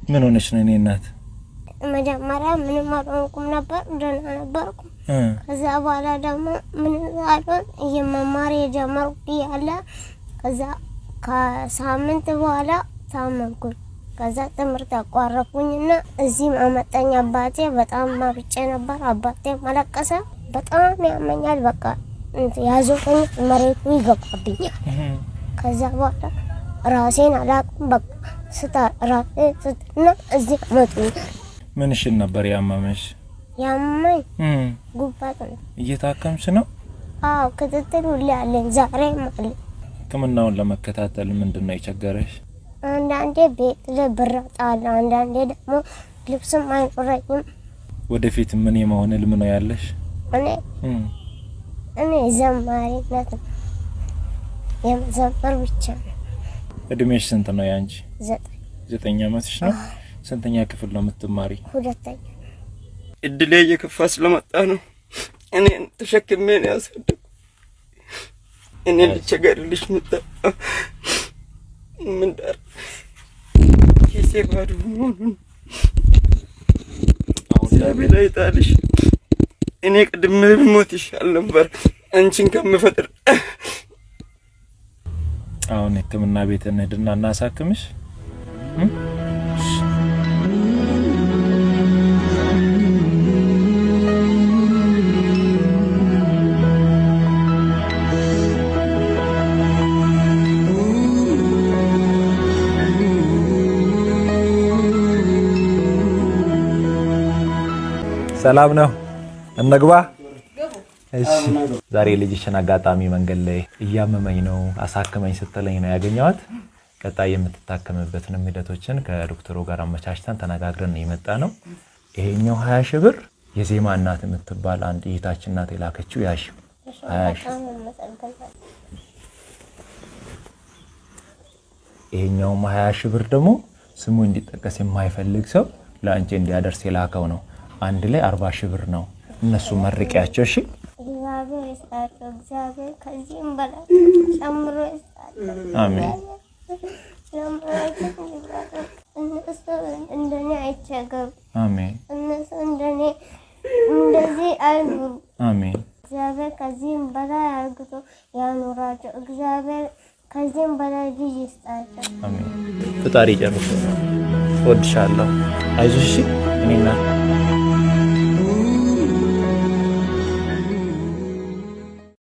ምን ሆነሽ ነው? እኔ እናት መጀመሪያ ምንም አልሆንኩም ነበር፣ ደህና ነበርኩ። ከዛ በኋላ ደግሞ ምንም ሳልሆን እየመማር የጀመርኩ እያለ ከዛ ከሳምንት በኋላ ታመምኩኝ። ከዛ ትምህርት አቋረጥኩኝና እዚህም አመጣኝ አባቴ። በጣም ማብጬ ነበር። አባቴ አለቀሰ። በጣም ያመኛል። በቃ ያዞረኝ፣ መሬቱ ይገባብኛል። ከዛ በኋላ ራሴን አላውቅም። በቃ ስታ ራሴን ስትና እዚህ አመጡኛል። ምንሽን ነበር ያመመሽ? ያመኝ ጉበት ነው። እየታከምሽ ነው? አዎ፣ ክትትል ሁሌ አለኝ። ዛሬም አለኝ። ሕክምናውን ለመከታተል ምንድን ነው የቸገረሽ? አንዳንዴ ቤት ላይ ብር አጣለሁ፣ አንዳንዴ ደግሞ ልብስም አይኖረኝም። ወደፊት ምን የመሆን ህልም ነው ያለሽ? እኔ ዘማሪነት ነው፣ የመዘመር ብቻ ነው። እድሜሽ ስንት ነው ያንቺ? 9። 9 አመትሽ ነው? ስንተኛ ክፍል ነው የምትማሪ? 2ኛ። እድሌ እየከፋ ስለመጣ ነው እኔን ተሸክሜ ነው ያሳደኩ። እኔ ልቸገርልሽ ምን ዳር ኪሴ ባዶ መሆኑን እግዚአብሔር አይጣልሽ። እኔ ቅድሜ ብሞት ይሻል ነበር አንቺን ከምፈጥር። አሁን ሕክምና ቤት እንሂድና እናሳክምሽ። ሰላም ነው፣ እንግባ። እሺ፣ ዛሬ ልጅሽን አጋጣሚ መንገድ ላይ እያመመኝ ነው አሳክመኝ ስትለኝ ነው ያገኘኋት። ቀጣይ የምትታከምበትንም ሂደቶችን ከዶክተሩ ጋር አመቻችተን ተነጋግረን ነው የመጣ ነው። ይሄኛው 20 ሺህ ብር የዜማ እናት የምትባል አንድ እህታችን እናት የላከችው ያሽ 20 ሺህ። ይሄኛውም 20 ሺህ ብር ደግሞ ስሙ እንዲጠቀስ የማይፈልግ ሰው ለአንቺ እንዲያደርስ የላከው ነው። አንድ ላይ 40 ሺህ ብር ነው። እነሱ መርቂያቸው። እሺ፣ እግዚአብሔር ይስጣቸው። እግዚአብሔር ከዚህም በላይ ጨምሮ ይስጣቸው። አሜን። እነሱ እንደኔ አይቸገሩ። አሜን። እነሱ እንደኔ እንደዚህ አይኑሩ። አሜን። እግዚአብሔር ከዚህም በላይ አርግቶ ያኑራቸው። እግዚአብሔር ከዚህም በላይ ልጅ ይስጣቸው። አሜን። ፈጣሪ ጨርሶ። እወድሻለሁ። አይዞሽ። እሺ እኔና